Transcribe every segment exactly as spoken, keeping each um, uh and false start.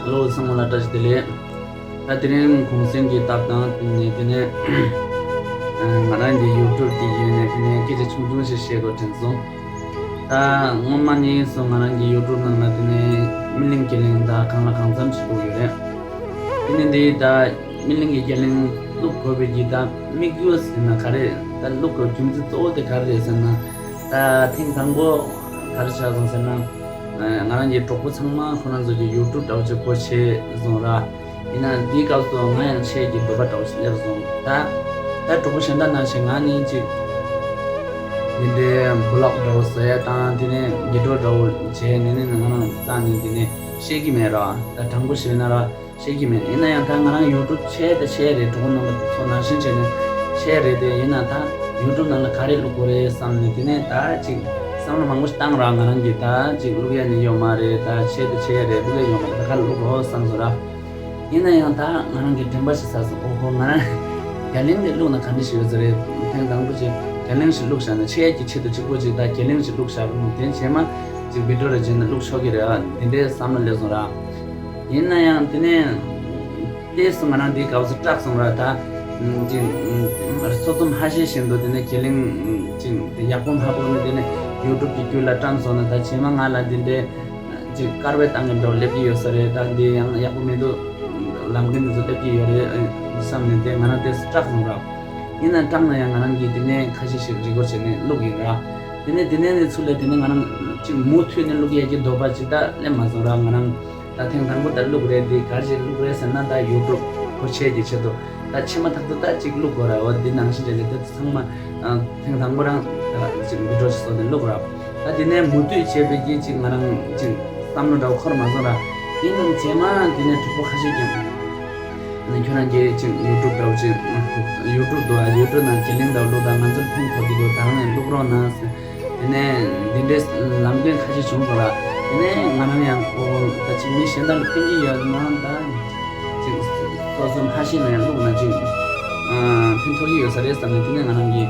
ཧེ་ལོ། ཚང་མ་ལ་བཀྲ་ཤིས་བདེ་ལེགས། ད་དེ་རིང་གུང་སེང་གི་སྟབས་དང་བསྟུན་ནས་དེ་ནས་ང་རང་གི་ཡུ་ཊུབ་དེ་ཡིན་ནས་དེ་ནས་སྐད་ཆ་ཆུང་ཆུང་ཞིག་བཤད་དགོས་དྲན་སོང་། ད་སྔོན་མ་ནས་བཟུང་ང་རང་གི་ཡུ་ཊུབ་ནང་ལ་དེ་ནས་སྨིན་གླིང་དགེ་གླིང་ད་གང་ལ་གང་འཚམ་ཞིག་བླུགས་ཡོད་རེད། དེ་ནས་འདི་ད་སྨིན་གླིང་གི་དགེ་གླིང་བླུགས་དགོས་པའི་གི་ད་དམིགས་ཡུལ་ཟེར་ན་ག་རེ། ད་བླུགས་དགོས་རྒྱུ་མཚན་གཙོ་བོ་དེ་ག་རེ་རེད་ཟེར་ན། ད་ཐེངས་དང་པོ་ག་རེ་ཆགས་སོང་ཟེར་ན། ང་རང་གི་གྲོགས་པོ་ཚང་མ་ཁོ་རང་ཚོ་གི་ཡུ་ཊུབ་འདྲ་བོ་ཅིག་སྒོ་ཕྱེ་སོང་ར། ཡིན་ན་འདིའི་སྐབས་སུ་ང་ཡང་ཆེད་ཀྱི་འདོད་པ་འདྲ་བོ་ཞིག་སླེབས་སོང་། ད་ད་གྲོགས་པོ་གཞན་དག་ནང་བཞིན་ང་ནི་ཅིག་འདི་འདྲའི་བི་ལོག་འདྲ་བོ་བཟོ་ཡ་དང་དེ་ནས་བི་ཌི་ཡོ་འདྲ་བོ་བྱས་ནས་ནི་ང་རང་རྩ་ནས་འདི་ནས་བཤད་ཀྱི་མེད་ར། ད་དྲང་པོ་བཤད་ན་ར་བཤད་ཀྱི་མེད། ཡིན་ན་ཡང་ད་ང་རང་ཡུ་ཊུབ་བྱས་ད་བྱས་རེད། གྲོགས་པོ་རྣམ་པ་ཚོ་ནང་བཞིན་བྱས་ནས་བྱས་རེད་དེ། ཡིན་ན་ད་ཡུ་ཊུབ་ནང་ལ་ག་རེ་བླུག་དགོས་རེད་བསམ་ནས་དེ་ནས་ད་ཅིག་བསམ་བློ་མང་པོ་ཞིག་བཏང་ར། ང་རང་གིས་ད་ཅིག་བླུག་ཡ་ནི་ཡོད་མ་རེད། ད་བྱས་ད་བྱས་རེད། བླུག་ཡ་ཡོད་མ་རེད། ད་ག་རེ་བླུག་དགོས་བསམ་སོང་ར། ཡིན་ན་ཡང་ད་ང་རང་གི་དྲན་པ་ཞིག་ཟ་སོང་། ཨོ་ཧོ། ང་རང་རྒྱ་གླིང་ནས་བླུགས་ན་ག་འདྲ་ཞིག་ཡོད་ས་རེད། ཐེངས་དང་པོ་ཅིག་རྒྱ་གླིང་ཞིག་བླུགས་བཞག་ན། ཆེད་ཀྱི་ཆེད་དུ་གཅིག་པོ་ཅིག་ད་རྒྱ་གླིང་ཞིག་བླུགས་བཞག་དེ་རྗེས་མ་ཅིག་བི་ཌི་ཡོ་རེ་བྱས་ན་བླུགས་ཆོག་གི་རེད་ཨ། དེ་འདྲའི་བསམ་བློ་སླེབས་སོང་ར། ཡིན་ན་ཡང་དེ་ནས་ལྟས་སུ་ང་རང་དེའི་སྐབས་སུ་སྐྲག་སོང་ར། ད་ཅིག་སོ་ཚོམ་ཧ་ཤེས་བཞིན་དུ་དེ་ནས་རྒྱ་གླིང་ཅིག་ཡག་པོ་མ་ཕོག་ནས་དེ་ནས་ཡུ་ཊུབ་ཀྱི་རྒྱུད་ལ་བཀྲམ་སོང་ན། ད་རྗེས་མ་ང་ལ་འདི་འདྲའི་ཅིག་དཀར་བའི་སྟེང་གི་འགྲོ་སླེབས་ཀྱི་ཡོད་ས་རེད། ད་འདི་ཡང་ཡག་པོ་མི་འདུག་ལམ་འགྲོ་འདི་ཚོ་སླེབས་ཀྱི་ཡོད་རེད་བསམ་ནས་དེ་ང་རང་དེ་སྐྲག་སོང་ར། ཡིན་ན་སྐྲག་ན་ཡང་ང་རང་གིས་དེ་ནས་ཁ་ཤས་ཤིག་རི་ཀོཌ་བྱས་ནས་བླུགས་ཡིན་ར། དེ་ནས་དེ་ནས་ནས་ཚུར་ལ་དེ་ནས་ང་རང་ཅིག་མུ་མཐུད་ནས་བླུགས་ཡས་ཀྱི་འདོད་པ་ཅིག་ད་སླེབས་མ་སོང་ར། ང་རང་ད་ཐེངས་དང་པོ་ད་བླུགས་རེད། འདི་ག་རེ་བྱས་བླུགས་རེད་ཟེར་ན། ད་ཡུ་ཊུབ་སྒོ་ཕྱེ་གི་ཆེད་དུ། ད་ཕྱི་མ་ཐག་ཏུ་ད་ཅིག་བླུགས་དགོས་ར། འོ་འདི་ནང་བཞིན་རེད། དེ་ཚང་མ་ཨ་ཐེངས་དང་པོ་རང་ད་ཅིག་བི་ཌི་ཡོ་ཞིག་བཟོ་ནས་བླུགས་ར། ད་དེ་ནས་མུ་མཐུད་བྱས་པའི་གི་ཅིག་ང་རང་ཅིག་བསམ་བློ་འདྲ་བོ་འཁོར་མ་སོང་ར། ཡིན་ནའང་རྗེས་མ་དེ་ནས་གྲོགས་པོ་ཁ་ཤས་ཀྱིས་ཨ་ནི་ཁྱོད་རང་གིས་ཅིག་ཡུ་ཊུབ་འདྲ་བོ་ཅིག་ཡུ་ཊུབ་འདུག་ཨ། ཡུ་ཊུབ་ནང་དགེ་ལེགས་འདྲ་བོ་བླུགས་དང་། ང་ཚོར་ཕན་ཐོགས་ཀྱི་འདུག་ད་རང་ཡང་བླུགས་རོགས་གནང་ཟེར། དེ་ནས་འདི་འདྲའི་ལམ་སྟོན་ཁ་ཤས་བྱུང་སོང་ལ། དེ་ནས་ང་རང་ཡང་ཨོ་ད་ཅིག་མི་གཞན་དག་ལ་ཕན་གྱི་ཡོད་ན། ད་ཅིག་སོ་སོ་མ་ཤེས་ན་ཡང་བླུགས་ན་ཅིག་ཨ་ཕན་ཐོགས་ཀྱི་ཡོད་ས་རེད་བསམ་ནས། དེ་ནས་ང་རང་གིས་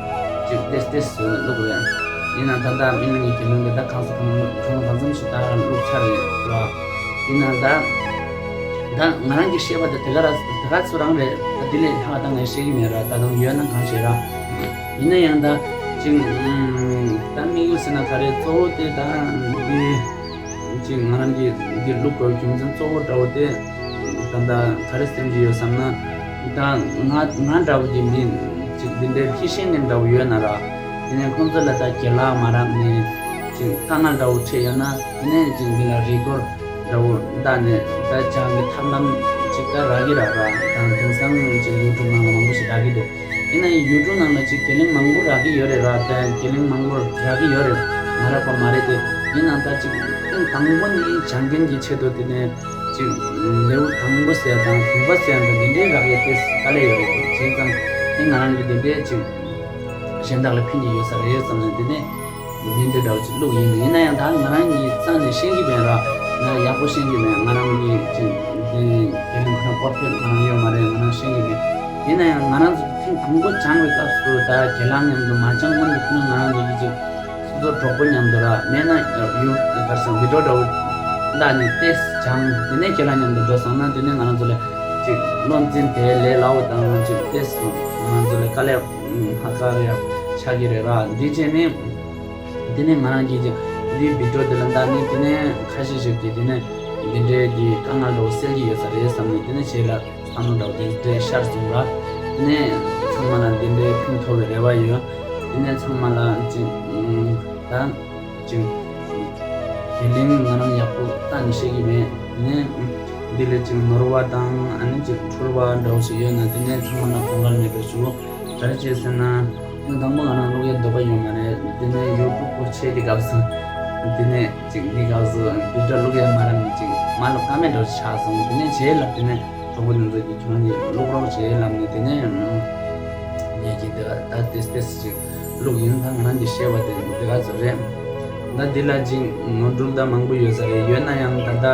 ཅིག་ཏེས་ཏེས་བཟོས་ནས་བླུགས་རེད། ཡིན་ན་ད་ལྟ་སྨིན་གླིང་གི་དགེ་འདུན་པས་ད་གང་ས་གང་གང་ལ་གང་འཚམ་ཞིག་ད་བླུགས་ཚར་རེད་ལ། ཡིན་ན་ད་ད་ང་རང་གི་བཤད་པ་དེ་དེ་ག་ར་དེ་ག་ཚོ་རང་རེད། ད་དེ་ལས་ལྷག་ད་ངས་བཤད་ཀྱི་མེད་ར། ད་དུང་ཡོད་ན་གང་བྱེད་ར། ཡིན་ན་ཡང་ད་ཅིག་ད་དམིགས་ཡུལ་ཟེར་ན་ག་རེ། གཙོ་བོ་དེ་ད་འདི་ཅིག་ང་རང་གི་འདི་བླུགས་དགོས་རྒྱུ་མཚན་གཙོ་བོ་འདྲ་བོ་དེ་ད་ད་ག་རེ་སེམས་ཀྱི་ཡོད་བསམ་ན། ད་ང་ང་འདྲ་བོ་གི་མི་ཅིག་འདི་འདྲའི་ཕྱི་ཤེས་མཁན་འདྲ་བོ་ཡོད་ན་ར། དེ་ནས་ཁོང་ཚོ་ལ་ད་རྒན་ལགས་མ་རག་ནས་ཅིག་དཀའ་ངལ་འདྲ་བོ་འཕྲད་ཡོད་ན། དེ་ནས་ཅིག་འདི་ལ་རི་སྐོར་འདྲ་བོ་བཏང་ནས་ད་སྦྱང་གི་ཐབས་ལམ་ཅིག་ད་རག་གི་ར་ར། དང་དེང་སང་ཅིག་ཡུ་ཊུབ་ནང་ལ་མང་པོ་ཞིག་རག་གི་འདུག་ཡིན་ན་ཡུ་ཊུབ་ནང་ལ་ཅིག་དགེ་ལེགས་མང་པོ་རག་གི་ཡོད་རེད་ར། ད་དགེ་ལེགས་མང་པོ་རག་གི་ཡོད་རེད། མ་རག་པ་མ་རེད་དེ། ཡིན་ནའང་ད་ཅིག་ཐེངས་དང་པོ་ནས་སྦྱང་མཁན་གྱི་ཆེད་དུ་དེ་ནས་ཅིག་ལེའུ་དང་པོ་ཟེར་ཡ་དང་བདུན་པ་ཟེར་ཡ་འདི་འདྲའི་རག་ཡ་དེ་དཀའ་ལས་ཡོད་རེད། བྱས་ཙང་དེ་ང་རང་གིས་དེ་འདྲའི་ཅིག་གཞན་དག་ལ་ཕན་གྱི་ཡོད་ས་རེད་བསམ་ནས་དེ་ནས་འདི་འདྲ་འདྲ་བོ་ཅིག་བླུགས་ཡིན། ཡིན་ན་ཡང་ད་ང་རང་གིས་རྩ་ནས་ཤེས་ཀྱི་མེད་ར། ང་ཡག་པོ་ཤེས་ཀྱི་མེད། ང་རང་གིས་ཅིག་འདི་དེ་རིང་ཁོ་ན་པོར་ཕེཊ་ང་རང་ཡོད་མ་རེད། ང་རང་ཤེས་ཀྱི་མེད། ཡིན་ན་ཡང་ང་རང་ཚོ་ཐེངས་དང་པོ་སྦྱང་བའི་སྐབས་སུ་ད་དགེ་ལགས་མཉམ་དུ་མ་སྦྱང་སྔོན་དུ་ཁོ་ན་ང་རང་ཚོ་གིས་ཅིག་སོ་སོ་གྲོགས་པོ་མཉམ་དུ་ར། མེད་ན་ཡུ་གར་སང་བི་ཌི་ཡོ་འདྲ་བོ་བལྟས་ནས་ཏེས་སྦྱང་། དེ་ནས་ཁྱེད་རང་མཉམ་དུ་འགྲོ་སོང་ན་དེ་ནས་ང་རང་ཚོ་ལ་ཅིག་བློ་འཛིན་དེ་ལས་སླ་བོ་དང་ཅིག་ཏེས་སོང་ང་རང་ཚོ་ལ་དཀའ་ལས་ཧ་ཅང་རེད་ཆགས་ཀྱི་རེད་ར། འདི་བྱས་ནས་དེ་ནས་ང་རང་གིས་ཅིག་འདི་བི་ཌི་ཡོ་དེ་ལ་བལྟས་ནས་དེ་ནས་ཁ་ཤས་ཤིག་གིས་དེ་ནས་འདི་འདྲའི་གི་དཀའ་ངལ་འདྲ་བོ་སེལ་གྱི་ཡོད་ས་རེད་བསམ་ནས་དེ་ནས་བྱས་ལ། བསམ་བློ་འདྲ་བོ་དེ་འདྲའི་ཤར་སོང་ར། དེ་ནས་ཚང་མ་ལ་འདི་འདྲའི་ཕན་ཐོགས་པའི་རེ་བ་ཡོད། དེ་ནས་ཚང་མ་ལ་ཅིག་ད་ཅིག་དགེ་ལེགས་ང་རང་ཡག་པོ་གཏན་ནས་ཤེས་ཀྱི་མེད། དེ་ནས་འདི་ལ་ཅིག་ནོར་བ་དང་ཨ་ནི་ཅིག་འཁྲུལ་བ་འདྲ་བོ་ཞིག་ཡོད་ན་དེ་ནས་ཚང་མ་ལ་དགོངས་འགལ་མེད་པར་ཞུ། ག་རེ་བྱས་ཟེར་ན། དེ་དང་པོ་ང་རང་བླུག་ཡ་འདོད་པ་ཡོད་མ་རེད། དེ་ནས་ཡུ་ཊུབ་སྐོར་ཆེད་ཀྱི་སྐབས་སུ། དེ་ནས་ཅིག་འདི་སྐབས་སུ་བི་ཌི་ཡོ་བླུག་ཡ་མ་རག་ནས་ཅིག་མ་ལ་ཀ་མེད་འདྲ་བོ་ཆགས་སོང་། དེ་ནས་རྗེས་ལ་དེ་ནས་གྲོགས་པོ་དེ་ཚོ་གིས་ཁྱོད་རང་གིས་བླུག་རོགས་བྱེད་ལབ་ནས་དེ་ནས་ངས་ཀྱིས་དེ་ད་ཏེས་ཏེས་ཅིག་བླུག་ཡིན། ད་ང་རང་གིས་བཤད་པ་དེ་འདི་ག་ཚོད་རེད། ད་འདི་ལ་ཅིག་ནོར་འཁྲུལ་ད་མང་པོ་ཡོད་ས་རེད། ཡོད་ན་ཡང་ད་ལྟ་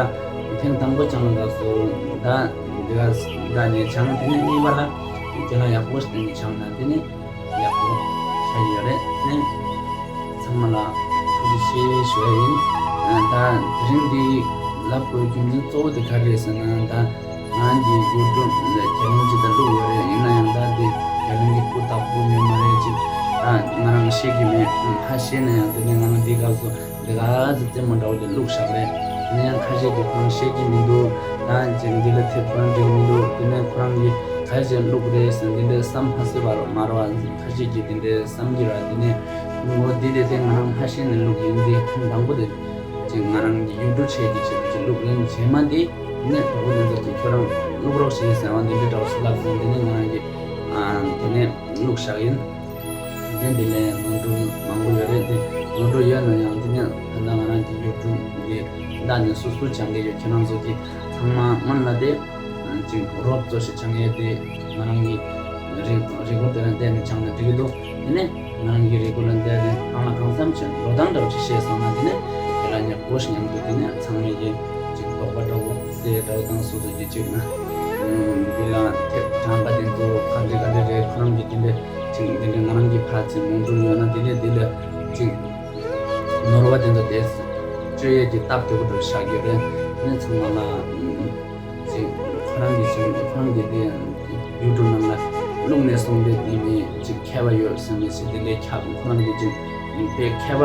ཐེངས་དང་པོ་སྦྱང་སྐབས་སུ་ད་འདི་ག་ད་ནས་སྦྱང་། དེ་ནས་གཉིས་པ་ལ་ཁྱེད་རང་ཡག་པོ་ཞིག་ནས་སྦྱང་ན་དེ་ནས་ཡག་པོ་ཆགས་ཡོད་རེད། ནས་ཚང་མ་ལ་ཐུགས་རྗེ་ཆེ་ཞུ་ཡ་ཡིན། ད་དེ་རིང་འདི་ ལབ་དགོས་རྒྱུ་མཚན་གཙོ་བོ་དེ་ག་རེ་རེད་ཟེར་ན། ད་ང་རང་གི་ཡུ་ཊུབ་ལ་རྒྱ་གླིང་ཅིག་ད་བླུགས་ཡོད་རེད། ཡིན་ན་ཡང་ད་དེ་རྒྱ་གླིང་གི་སྐུ་བལྟ་དགོས་ཡོད་མ་རེད། ཅིག་ད་ང་རང་ཤེས་ཀྱི་མེད། ཧ་ཤེས་ན་ཡང་དེ་ནས་ང་རང་འདི་སྐབས་སུ་འདི་ག་ཚོད་རྩེད་མོ་འདྲ་བོ་དེ་བླུགས་བཞག་རེད། དེ་ནས་ཡང་ཁ་ཤས་ཀྱིས་ཁོ་རང་ཤེས་ཀྱི་མི་འདུག་ད་ཅིག་འདི་ལ་དེབ་ཁོ་རང་འགྲིག་མི་འདུག་དེ་ནས་ཁོ་རང་གིས་ག་རེ་བྱས་བླུགས་རེད་ཟེར་འདི་འདྲའི་བསམ་མ་སྲིད་པ་རོ་མ་རོ་བ། ཁ་ཤས་ཀྱིས་དེ་འདྲའི་བསམ་གྱི་ར། དེ་ནས་ངོ་འདི་དེ་དེ་ང་རང་ཧ་ཤེས་ནས་བླུགས་ཡིན། འདི་ཐེངས་དང་པོ་དེ་ཅིག་ང་རང་གི་ཡུ་ཊུབ་ཆེད་ཀྱི་ཆེད་དུ་ཅིག་བླུགས་ཡིན། རྗེས་མ་འདི་ནས་གྲོགས་པོ་འདི་ཚོ་གིས་ཁྱོད་རང་བླུགས་རོགས་བྱེད་ཟེར་བ་འདི་འདྲའི་འདྲ་བོ་ཞིག་ལབ་སོང་། དེ་ནས་ང་རང་གིས་ཨ་དེ་ནས་བླུགས་བཞག་ཡིན། དེ་འདི་ལས་ནོར་འཁྲུལ་མང་པོ་ཡོད་རེད། དེ་ནོར་འཁྲུལ་ཡོད་ན་ཡང་དེ་ནས་ད་ལྟ་ང་རང་གི་ཡུ་ཊུབ་འདི་བདག་ནས་སོ་སོ་སྦྱང་གི་ཡོད། ཁྱེད་རང་ཚོ་གིས་ཚང་མ་སྔོན་ལ་དེ་ཅིག་རོབ་ཙམ་ཞིག་སྦྱང་ཡས་དེ་ང་རང་གི་རེ་རེ་སྐུལ་དེ་ལ་བལྟས་ནས་སྦྱངས་ན་འགྲིག་གི་འདུག་དེ་ནས་ང་རང་གི་རེ་སྐུལ་ལ་བལྟས་ནས་གང་ལ་གང་འཚམ་ཞིག་འགྲོ་སྟངས་འདྲ་བོ་ཅིག་ཤེས་སོང་ན། དེ་ནས་དེ་ལ་ཉེ་པོ་ཞིག་མཉམ་དུ་དེ་ནས་ཚང་མས་ཀྱི་ཅིག་དོགས་པ་འདྲ་བོ་སེ་འདྲ་བོ་དང་སོ་སོ་གི་ཅིག་ན་འདི་ལ་དེབ་དྲངས་པ་དེ་ཚོ་ག་འདྲ་ག་འདྲ་རེད། ཁོ་རང་གི་དེ་འདྲ་ཅིག་དེ་འདྲ་ང་རང་གི་ཕར་ཚུར་ནོར་འཁྲུལ་ཡོད་ན་དེ་ནས་དེ་ལ་ཅིག་ནོར་བ་དེ་ཚོ་དེ་གཅོད་ཡས་ཀྱི་སྟབས་བདེ་པོ་འདྲ་བོ་ཆགས་ཡོད་རེད། དེ་ནས་ཚང་མ་ལ་ཅིག་ཁོ་རང་གི་ཅིག་ཁོ་རང་གི་དེ་ཡུ་ཊུབ་ནང་ལ་བླུགས་ནས་སོང་སྟེ་དེ་ནས་ཅིག་མཁས་པ་ཡོད་ཟེར་ནས་ཅིག་དེ་ལས་ཁྱབ། ཁོ་རང་གི་ཅིག་དཔེ་མཁས་པ་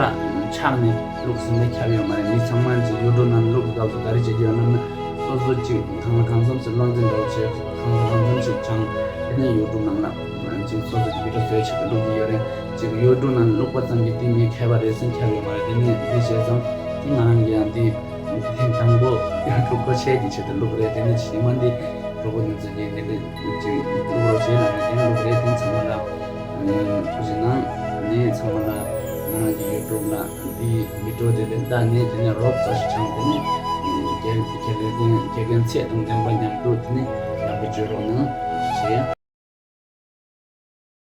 ཆགས་ནས་བླུགས་ཟིན་ནས་ཁྱབ་ཡོད་མ་རེད། མི་ཚང་མ་ཅིག་ཡུ་ཊུབ་ནང་བླུགས་སྐབས་སུ་ག་རེ་བྱེད་ཀྱི་ཡོད་ན་ན། སོ་སོ་ཅིག་གང་ལ་གང་འཚམ་ཞིག་བློ་འཛིན་འདྲ་བོ་བྱས། གང་ལ་གང་འཚམ་ཞིག་སྦྱངས། དེ་ནས་ཡུ་ཊུབ་ནང་ལ་ཅིག་སོ་སོ་ཅིག་བི་ཌི་ཡོ་བཟོས་བྱེད་དུ་བླུགས་ཀྱི་ཡོད་རེད། ཅིག་ཡུ་ཊུབ་ནང་བླུགས་པ་ཙམ་གྱིས་དེ་མི་མཁས་པ་རེད་ཟེར་ཁྱབ་ཡོད་མ་རེད། དེ་ནས་འདི་བྱས་ཙང་དེ་ང་རང་གིས་ཡང་དེ་ཐེངས་དང་པོ་ཡུ་ཊུབ་སྒོ་ཕྱེ་གི་ཆེད་དུ་བླུགས་རེད། དེ་ནས་རྗེས་མ་འདི་གྲོགས་པོ་དེ་ཚོ་གིས་འདི་འདྲ་ཅིག་བླུགས་རོགས་བྱེད་ལབ་ནས་དེ་ནས་བླུགས་རེད། དེ་ཚང་མ་ལ་ཐུགས་རྗེ་གནང་། ནས་ཚང་མ་ལ་ང་རང་གི་ཡུ་ཊུབ་ལ་འདི་བི་ཌི་ཡོ་དེ་ལས་ལྟ་ནས་དེ་ནས་རོབ་ཙམ་ཞིག་སྦྱངས། དེ་ནས་དགེ་དགེ་ལས་དགེ་རྒན་ཚད་དང་ལྡན་པ་མཉམ་དུ་དེ་ནས་ཡག་པོ་བཅོས་རོགས་གནང་ཞེས།